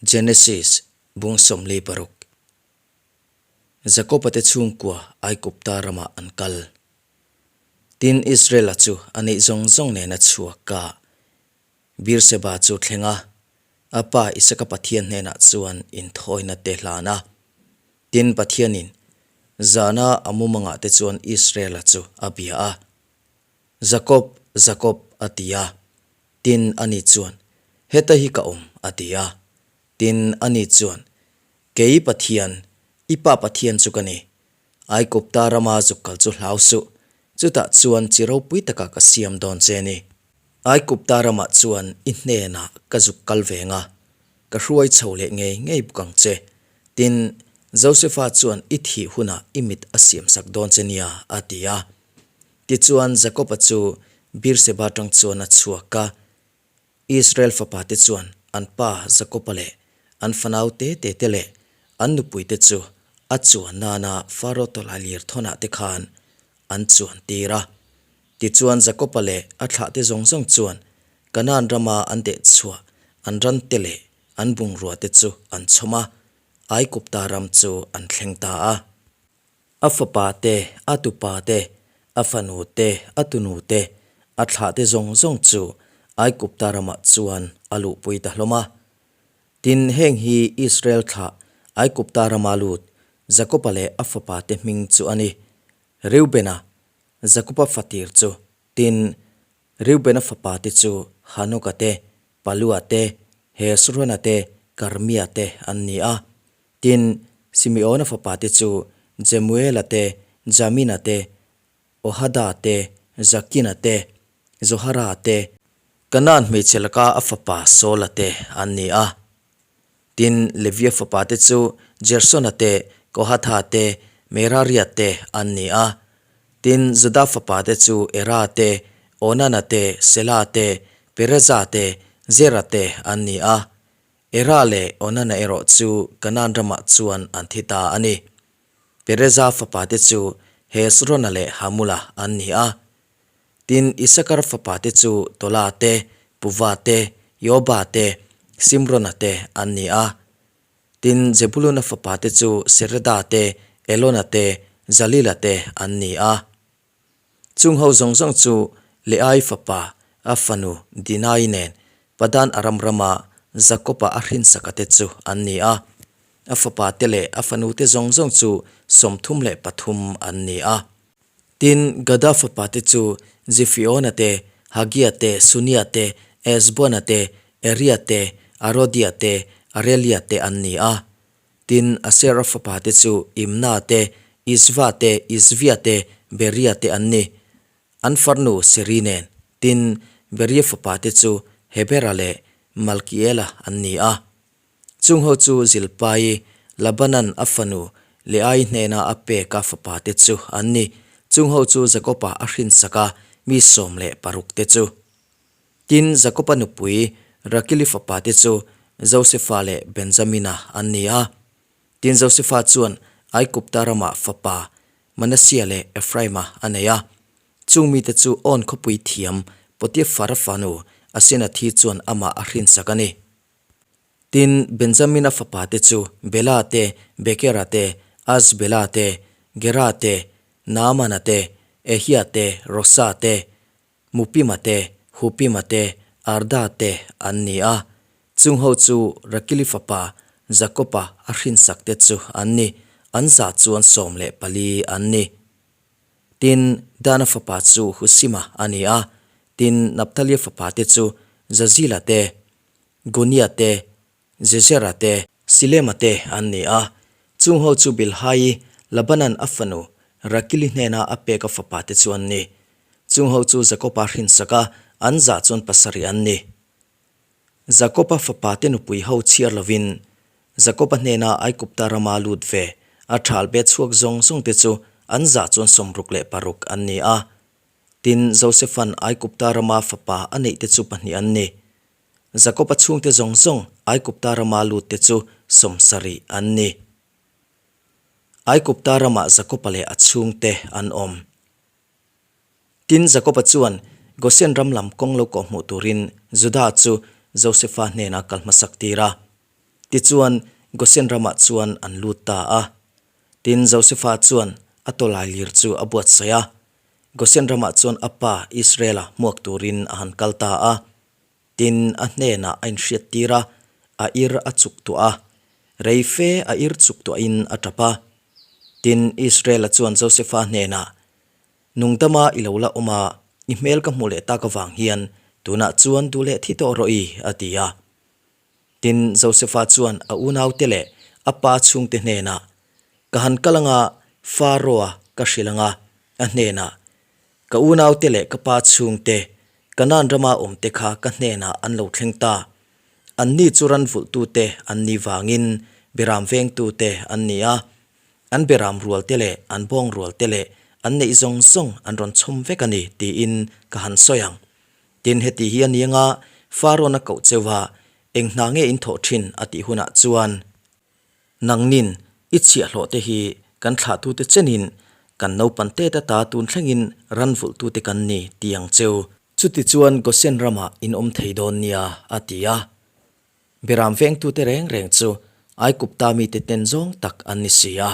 Genesis bung 46. Jakoba te chhungkua Aigupta ramah an kal. Tin, Israela chu a neih zawng zawng nen a chhuak a, Beersheba chu thleng a, a pa Isaka Pathian hnenah chuan inthawina te hlan a. Tin, Pathianin zana a mumangah te chuan Israela chu a bia a, Jakob, Jakob, a ti a. Tin, ani chuan, Heta hi ka awm, a ti a. Tin, ani chuan, Kei Pathian, i pa Pathian chu ka ni. Aigupta rama zuk kal chu hlau suh, chutah chuan chi ropui takah ka siam dawn che ni. Aigupta ramah chuan i hnenah ka zuk kal veng a, ka hruai chho leh ngei ngei bawk ang che. Tin, Josefa chuan i thih hunah i mit a siamsak dawn che nia, a ti a. Tichuan, Jakoba chu Beerseba tang chuan a chhuak a. Israel fapate chuan an pa Jakoba leh an fanau te te te leh an nupuite chu a chuan nana Faro tawlailir thawnah te khan an chuan tir a. Tichuan Jakoba leh a thlahte zawng zawng chuan Kanaan rama an dehchhuah an rante leh an bungruate chu an chhawm a, Aigupta ram chu an thleng ta a. A fapa te, a tupa te, a fanu te, a tunu te, a thlahte zawng zawng chu Aigupta ramah chuan a luhpui ta hlawm a. Tin, heng hi Israel thlah Aigupta rama lut Jakoba leh a fapa te hming chu a ni, Reubena, Jakoba fatir chu, tin, Reubena fapa te chu Hanoka te, Palua te, Hezrona te, Karmia te an ni a. Tin, Simeona fapa te chu Jemuela te, Jamina te, Ohada te, Jakina te, Zohara te, Kanaan hmeichhe laka a fapa Saula te an ni a. Tin, Levia fapa te chu Gersona te, Kohatha te, Meraria te an ni a. Tin, Juda fapa te chu Era te, Onana te, Sela te, Pereza te, Zera te an ni a. Era leh Onana erawh chu Kanaan ramah chuan an thi ta a ni. Pereza fapa te chu Hezrona leh Hamula an ni a. Tin, Isakar fapa te chu Tola te, Puva te, Ioba te, Simrona te an ni a. Tin, Zebuluna fapa te chu Sereda te, Elona te, Jalila te an ni a. Chung ho zawng zawng chu Leai fapa, a fanu Dinai nen Padan Aram rama Jakob-a a hrinsaka te chu an ni a. A fapa te leh a fanu te zawng zawng chu 33 an ni a. Tin, Gada fapa te chu Zifiona te, Hagia te, Sunia te, Ezbona te, Eria te, Arodia te, Arelia te an ni a. Tin, Asera fapa te chu Imna te, Isva te, Isvia te, Beria te an ni. An farnu Seri nen. Tin, Beria fapa te chu Hebera leh Malkiela an ni a. Chung ho chu Zilpai, Labanan a fanu Leai hnena a peka fapa te chu an ni. Chung ho chu Jakoba a hrinsak a, mi 16 te chu. Tin, Jakoba nupui Rakili fapa te chu Josefa leh Benjamina an ni a. Tin, Josefa chuan Aigupta ramah fapa Manasia leh Ephraima a nei a. Chung mite chu Awn khawpui thiam Potiphara fanu Asenathi chuan amah a hrinsak a ni. Tin, Benjamina fapa te chu Bela te, Bekera te, Ashbela te, Gera te, Naamana te, Ehia te, Rosa te, Mupima te, Hupima te, Arda te an ni a. Chung ho chu Rakili fapa Jakoba a hrinsak te chu an ni, an zah chuan 14 an ni. Tin, Dana fapa chu Husima a ni a, tin, Naptalia fapa te chu Jazila te, Gunia te, Jezera te, Silema te an ni a. Chung ho chu Bilhai, Labanan a fanu Rakili hnena a pek a fapa te chu an ni. Chung ho chu Jakoba hrinsak a, an zah chuan pasarih an ni. Jakoba fapa te nupui ho chhiar lovin Jakoba hnena Aigupta rama lut ve a thal be chhuak zawng zawng te chu an zah chuan 66 an ni a. Tin, Josefan Aigupta rama fapa a neih te chu pahnih an ni. Jakoba chhungte zawng zawng Aigupta rama lut te chu 70 an ni. Aigupta ramah Jakoba leh a chhungte an awm. Tin, Jakoba chuan Gosen ram lam kawng lo kawhhmuh turin Juda chu Josefa hnena kal hmasak tir a. Tichuan, Gosen ramah chuan an lut ta a. Tin, Josefa chuan a tawlailir chu a buatsaih a. Gosen ramah chuan a pa Israela hmuak turin a han kal ta a. Tin, a hnenah a inhriattir a, a ir a chuk tuah a. Rei fe a ir chuk tuahin a tap a. Tin, Israela chuan Josefa hnenah, Nungdama i lo la awm a, i hmel ka hmuh leh tak avang hian tunah chuan duh leh thi tawh rawh i, a ti a. Tin, Josefa chuan a unaute leh a pa chhungte hnenah, Ka han kal anga Faro-a ka hrilh anga, a hnenah, Ka unaute leh ka pa chhungte, Kanaan rama awmte kha ka hnenah an lo thleng ta. Anni chu ran vulhtute an ni vangin beram vengtute an ni a. An beram rualte leh an bawng rualte leh an neih zawng zawng an rawn chhawm vek a ni, tiin ka han sawi ang. Tin, heti hi a ni anga Farawn a koh cheu a, eng hna nge in thawh thin a tih hunah chuan, Nangnin i chhiahhlawh te hi kan thlahtute chenin kan naupan tet ata tun thlengin ran vulhtute kan ni ti ang cheu. Chutichuan Gosen ramah in awm thei dawn nia, a ti a. Beram vengtute reng reng chu Aigupta mite ten zawng tak an ni si a.